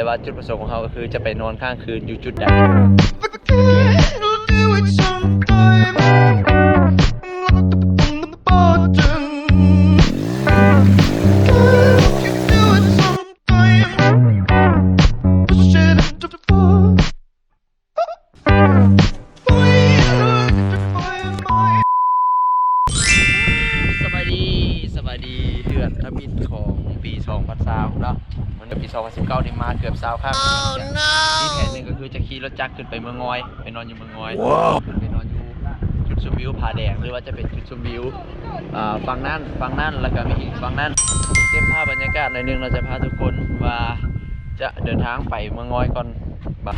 ແຕ່ວ່າຈຸດປະສົງຂອງເຮົາກໍຄືຈະໄປນອນຄ້າງຄືນຢູ່ຈຸດໃດ. ສະບາຍດີ ສະບາຍດີ ເດືອນທຳອິດຂອງປີສອງພັນຊາວເນາະ ມັນເປັນປີສອງພັນສິບເກົ້ານີ້ມາເກືອບຊາວຄັ້ງ. ມີແຜນໜຶ່ງກໍຄືຈະຂີ່ລົດຈັກຂຶ້ນໄປເມືອງງອຍ ໄປນອນຢູ່ເມືອງງອຍ ຂຶ້ນໄປນອນຢູ່ຈຸດຊົມວິວຜາແດງ ຫຼືວ່າຈະເປັນຈຸດຊົມວິວ ອ່າ ຝັ່ງນັ້ນ ຝັ່ງນັ້ນ ແລ້ວກໍມີອີກຝັ່ງນັ້ນ. ເກັບພາບບັນຍາກາດໜ້ອຍໜຶ່ງເນາະ ຈະພາທຸກຄົນວ່າຈະເດີນທາງໄປເມືອງງອຍກ່ອນ. ສະບາ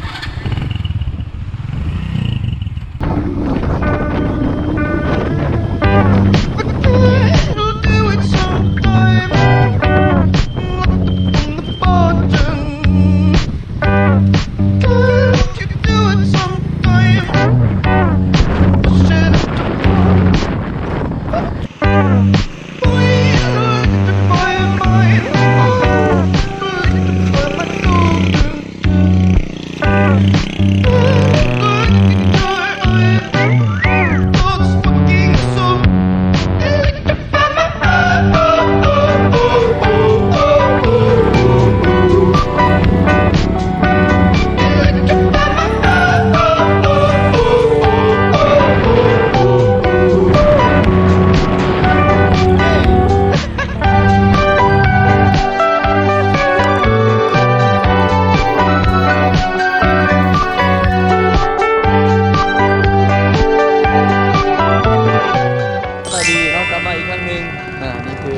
ຍດີເນາະ ກັບມາອີກຄັ້ງໜຶ່ງ. ອ່າ ນີ້ຄື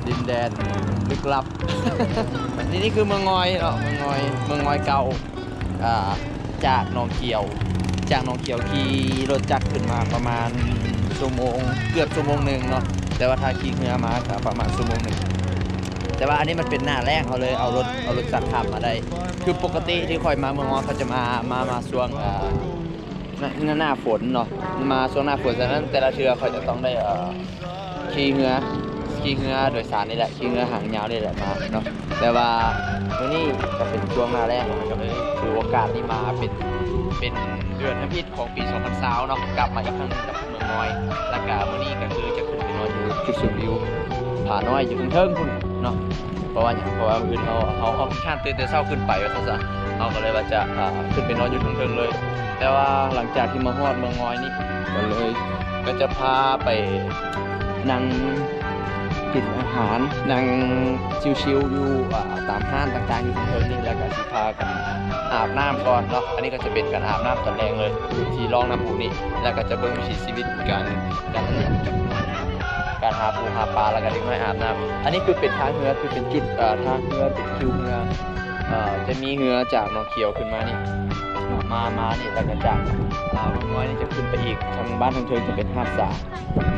ດິນແດນລຶກລັບ. ນີ້ ນີ້ຄືເມືອງງອຍເນາະ ເມືອງງອຍ ເມືອງງອຍເກົ່າ. ອ່າ ຈາກໜອງຂຽວ ຈາກໜອງຂຽວຂີ່ລົດຈັກຂຶ້ນມາປະມານຊົ່ວໂມງ ເກືອບຊົ່ວໂມງໜຶ່ງເນາະ ແຕ່ວ່າຖ້າຂີ່ເຮືອມາກໍປະມານຊົ່ວໂມງໜຶ່ງ. ແຕ່ວ່າອັນນີ້ມັນເປັນໜ້າແລ້ງ ເຮົາເລີຍເອົາລົດ ເອົາລົດຈັກຂ້າມມາໄດ້. ຄືປົກກະຕິທີ່ຂ້ອຍມາເມືອງງອຍ ຂ້ອຍຈະມາ ມາ ມາຊ່ວງ ເອີ ໜ້າ ໜ້າ ໜ້າຝົນເນາະ ມາຊ່ວງໜ້າຝົນ. ສະນັ້ນແຕ່ລະເທື່ອຂ້ອຍຈະຕ້ອງໄດ້ ເອີ ຂີ່ເຮືອ ຂີ່ເຮືອໂດຍສານນີ້ແຫຼະ ຂີ່ເຮືອຫາງຍາວນີ້ແຫຼະມາເນາະ. ແຕ່ວ່າມື້ນີ້ກໍເປັນຊ່ວງໜ້າແລ້ງ ຂ້ອຍກໍເລີຍຖືໂອກາດນີ້ມາເປັນ ເປັນເດືອນທຳອິດຂອງປີສອງພັນຊາວເນາະ ກັບມາອີກຄັ້ງໜຶ່ງກັບເມືອງງອຍ. ແລ້ວກໍມື້ນີ້ກໍຄືຈະຂຶ້ນໄປນອນຢູ່ຈຸດຊົມວິວຜານ້ອຍຢູ່ເທິງໆພຸ້ນເນາະ. ເພາະວ່າຫຍັງ? ເພາະວ່າມື້ອື່ນເຮົາ ເຮົາ ເຮົາຂີ້ຄ້ານຕື່ນແຕ່ເຊົ້າຂຶ້ນໄປວ່າຊັ້ນຊະ ເຮົາກໍເລີຍວ່າຈະ ອ່າ ຂຶ້ນໄປນອນຢູ່ເທິງໆເລີຍ. ແຕ່ວ່າຫຼັງຈາກທີ່ມາຮອດເມືອງງອຍນີ້ ກໍເລີຍ ກໍຈະພາໄປນັ່ງກິນອາຫານ ນັ່ງຊິວໆຢູ່ ອ່າ ຕາມຮ້ານຕ່າງໆຢູ່ເທິງໆນີ້ ແລ້ວກໍຊິພາກັນອາບນ້ຳກ່ອນເນາະ. ອັນນີ້ກໍຈະເປັນການອາບນ້ຳຕອນແລງເລີຍ ຢູ່ທີ່ລ່ອງນ້ຳອູນີ້ ແລ້ວກໍຈະເບິ່ງວິຖີຊີວິດການ ການ ການຫາປູຫາປາ ແລ້ວກໍເດັກນ້ອຍອາບນ້ຳ. ອັນນີ້ຄືເປັນທ່າເຮືອ ຄືເປັນຈຸດ ເອີ ທ່າເຮືອ ເປັນຄິວເຮືອ ເອີ ຈະມີເຮືອຈາກໜອງຂຽວຂຶ້ນມານີ້ ມາ ມານີ້ ແລ້ວກໍຈາກ ເອີ ເມືອງງອຍນີ້ຈະຂຶ້ນໄປອີກ ທາງບ້ານທາງເທິງຈະເປັນຫາດສາ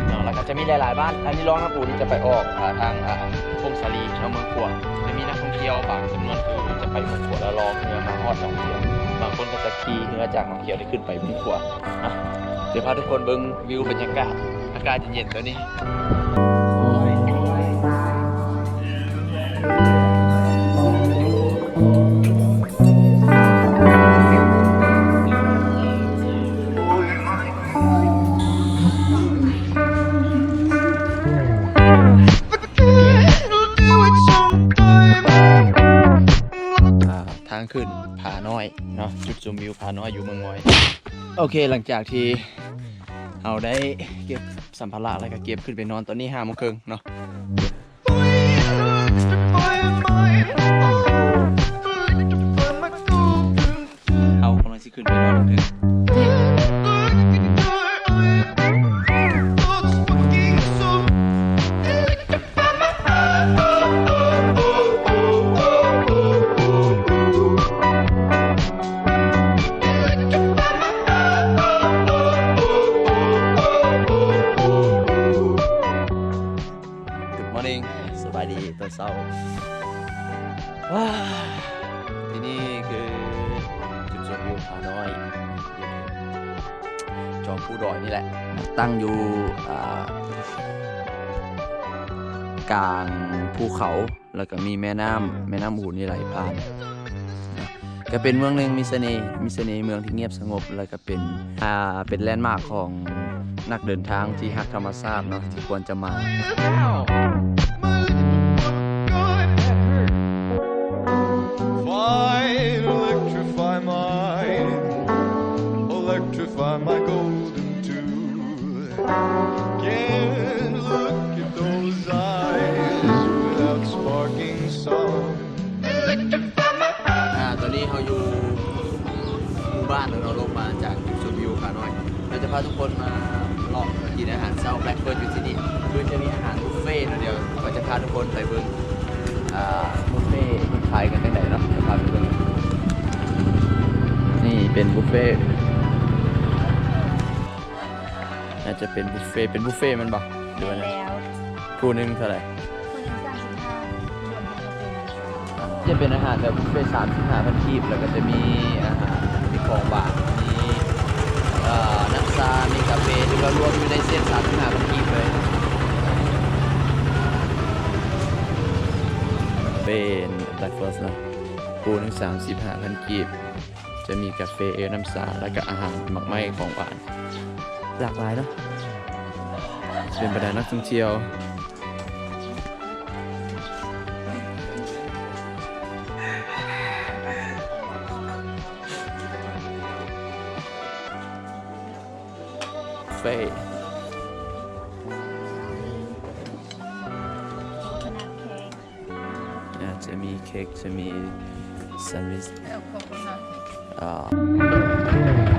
ເນາະ ແລ້ວກໍຈະມີຫຼາຍໆບ້ານ. ອັນນີ້ລ່ອງນ້ຳອູນີ້ຈະໄປອອກ ເອີ ທາງ ເອີ ຜົ້ງສາລີເນາະ ເມືອງຂວາງ. ຈະມີນັກທ່ອງທ່ຽວບາງຈຳນວນຄືຈະໄປເມືອງຂວາງ ແລ້ວລ່ອງເຮືອມາຮອດໜອງຂຽວ. ບາງຄົນກໍຈະຂີ່ເຮືອຈາກໜອງຂຽວນີ້ຂຶ້ນໄປເມືອງຂວາງ. ອ່ະ ດຽວພາທຸກຄົນເບິ່ງວິວບັນຍາກາດ ອາກາດເຢັນໆແບບນີ້. ອ່າ ທາງຂຶ້ນຜານ້ອຍເນາະ ຈຸດຊົມວິວຜານ້ອຍຢູ່ເມືອງງອຍ. ໂອເຄ ຫຼັງຈາກທີ່ເຮົາໄດ້ເກັບສຳພາລະ ແລ້ວກໍເກັບຂຶ້ນໄປນອນ ຕອນນີ້ຫ້າໂມງເຄິ່ງເນາະ. ເຮົາກຳລັງຊິຂຶ້ນໄປນອນເທິງ. Good morning ສະບາຍດີຕອນເຊົ້າ. ວ້າ ທີ່ນີ້ຄືຈຸດຊົມວິວຜານ້ອຍ ຈອມພູດອຍນີ້ແຫຼະ ຕັ້ງຢູ່ ອ່າ ກາງພູເຂົາ ແລ້ວກໍມີແມ່ນ້ຳ ແມ່ນ້ຳອູນີ້ໄຫຼຜ່ານ. ກໍເປັນເມືອງໜຶ່ງມີສະເໜ່ ມີສະເໜ່ ເມືອງທີ່ງຽບສະຫງົບ ແລ້ວກໍເປັນ ອ່າ ເປັນແລນມາກຂອງນັກເດີນທາງທີ່ຮັກທຳມະຊາດເນາະ ທີ່ຄວນຈະມາ. Fine, electrify my, electrify my golden tooth. Can't look at those eyes without sparking song. ອ່າ ຕອນນີ້ເຮົາຢູ່ໝູ່ບ້ານແລ້ວເນາະ ລົງມາຈາກຈຸດຊົມວິວຂານ້ອຍ. ເຮົາຈະພາທຸກຄົນມາເລາະກິນອາຫານເຊົ້າ breakfast ຢູ່ທີ່ນີ້ ຄືຈະມີອາຫານບຸບເຟເນາະ. ດຽວຂ້ອຍຈະພາທຸກຄົນໄປເບິ່ງ ອ່າ ບຸບເຟເພິ່ນຂາຍກັນຈັ່ງໃດເນາະ ຈະພາໄປເບິ່ງ. ນີ້ເປັນບຸບເຟ ໜ້າຈະເປັນບຸບເຟ ເປັນບຸບເຟແມ່ນບໍ່ ຫຼືວ່າແນວໃດ? ແມ່ນແລ້ວ. ຜູ້ໜຶ່ງເທົ່າໃດ? ຜູ້ໜຶ່ງສາມສິບຫ້າ ລວມທັງກາເຟນຳຊາ. ຈະເປັນອາຫານແບບບຸບເຟ ສາມສິບຫ້າພັນກີບ ແລ້ວກໍຈະມີອາຫານ ມີຂອງຫວານ ມີ ເອີ ນ້ຳຊາ ມີກາເຟ ຖືວ່າລວມຢູ່ໃນເຊັດ ສາມສິບຫ້າພັນກີບເລີຍ. ເປັນ breakfast ເນາະ ຜູ້ໜຶ່ງສາມສິບຫ້າພັນກີບ. ຈະມີກາເຟ ນ້ຳຊາ ແລ້ວກະອາຫານໝາກໄມ້ ຂອງຫວານ ຫຼາກຫຼາຍເນາະ. ເປັນບັນດານັກທ່ອງທ່ຽວ ເຟ Coconut cake. ອາດຈະມີເຄັກ ຈະມີແຊນວິດ ເອີ ຂອງ ຂອງເຮົາ ອ່າ